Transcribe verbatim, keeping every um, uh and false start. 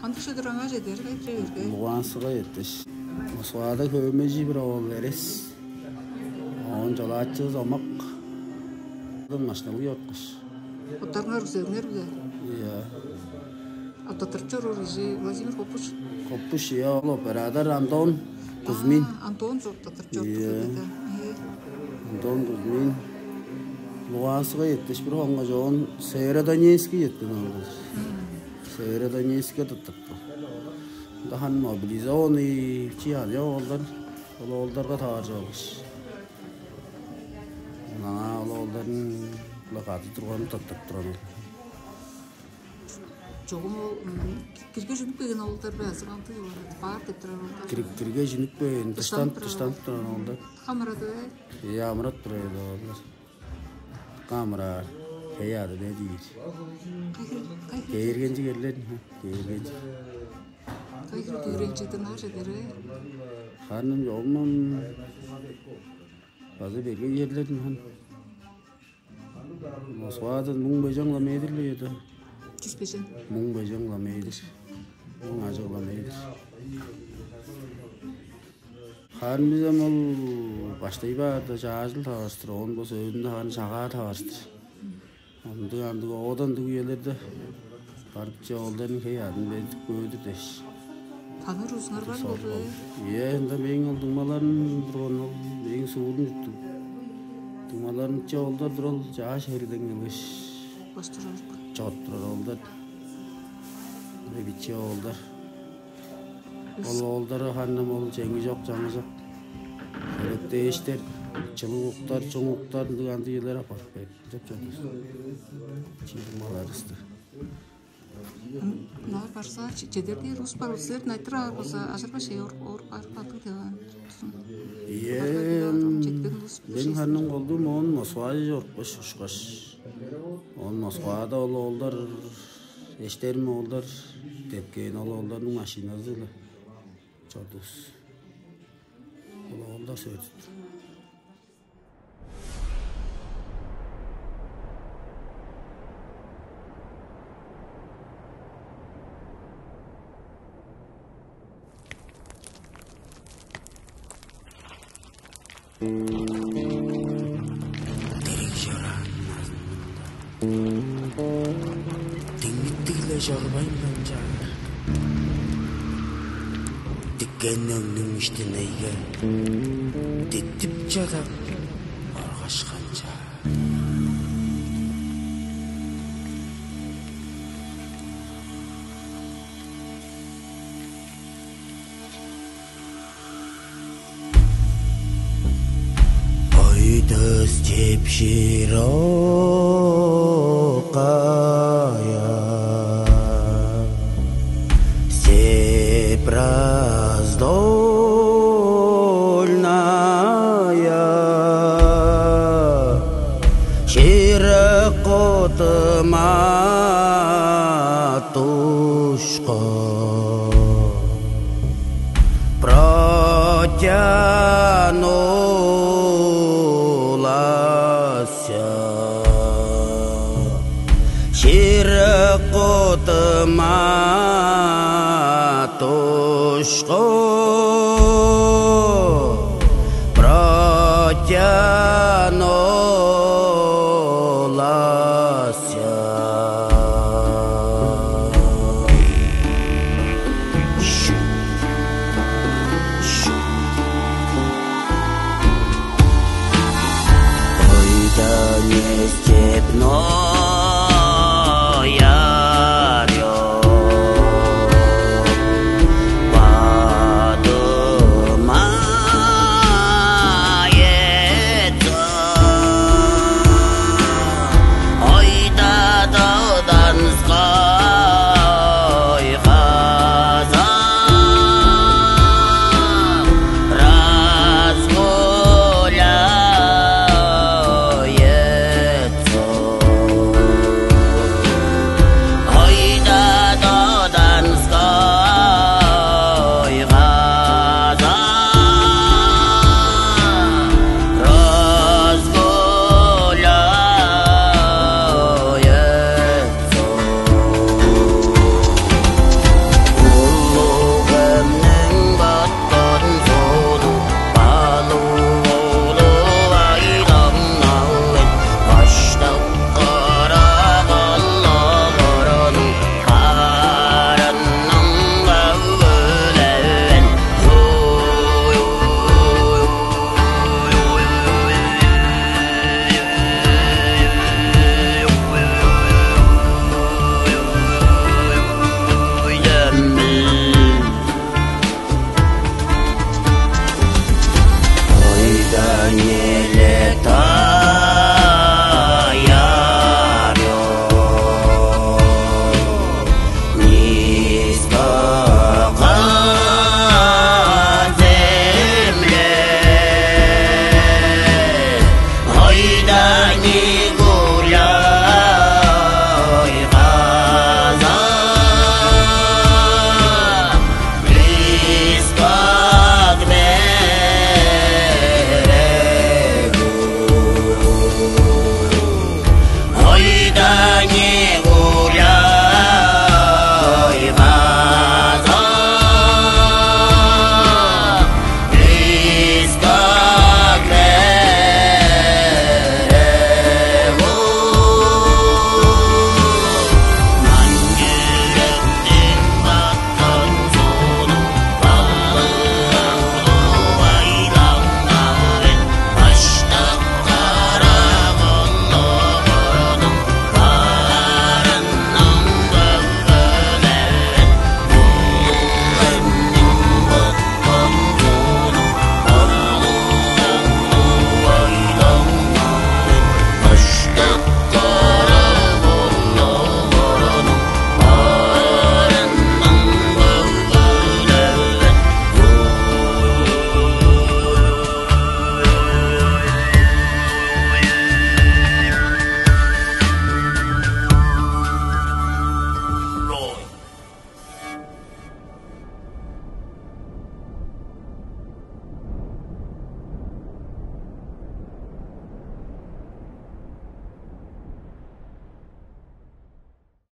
Кандыг шыдыр аңаа чедер, кайдыра берге? Лугансыга эртеш. Москвада хөөмежи бир оол Эрес. Оон чолаачы Зомак. Машиналы йорткаш. Оттарыңар үзегиңер биле? Иә. Оттатырып чоруур кижи Владимир Копуш. Копуш, иә, ол оператор Антон Кузьмин. А, Антон оттатырып чорду. Иә. Антон Кузьмин. Лугансыга эртеш бир хоңга жоон Северодонецкий эрткен ол. Северодонецкке тыттырыпты. Ында хан мобилизованный чи аны оолдар, ол оолдарга тааржы алгыш. Аңаа ол оолдарын кады турганын тыттырып турган ол. Чогум ол кирге жүнүп келген оолдар бе азы кандыг олар? Баар деп турар оолдар. Кирге жүнүп келген, дыштанып, дыштанып турган оолдар. Хамырады бе? Иә, амырап турар оолдар. Камыраар, хей ады не диир. Кайгыл, кайгыл. Кээргенчиг эрлер, кээргенчиг. Кайгыл дүүренчигден аар чедер, э? Ханым жолмам база берген ерлерин хан. Москвадан муң бежен километр ле еді. Жүз бежен. Муң бежен километр. Муң ажы километр. Харын бизем ол баштай баарда чаажыл таварыштыр, оон болза өөнүнде харын шагаа таварыштыр. Ындыг андыг оодан ындыг үелерде барып че олдарын хей адын бедип көдүр дээш. Таныр узуңар бар болду. Е, ында мээң ол дуңмаларым турган ол мээң суурум чуттуг. Дуңмаларым че олдар тур ол чааш хериден келгеш. Баштырар. Чоттурар олдар. Биче олдар. Ол оолдары ханнам ол чеңи чок, чаңы чок. Херектээштер, чылык уктар, чуң уктар ындыг андыйлар апарып берип деп чордувус. Чиидим аларысты. Ынаар барса чедер дээр улус бар, силердин айтыраар болза, ажырбаш оор оор барып калдык деп. Ийе. Четкен улус. Мен ханның колдуу моон Москваже чорупкаш ушкаш. Он Москвада ол оолдар эштерим оолдар депкен ол оолдорнуң машиназы-ла. Чордувус. Ол оолдар сөөртүптүр. Дириг чораан назынында диңмиттиг-ле чорбайн канчаар. Диккен өңнүң иштинейге диттип чадап оргашкан чаа. Ой, дос чепшир окая, степь раздольная, широкотыма туш Шуко протянулася широкотыма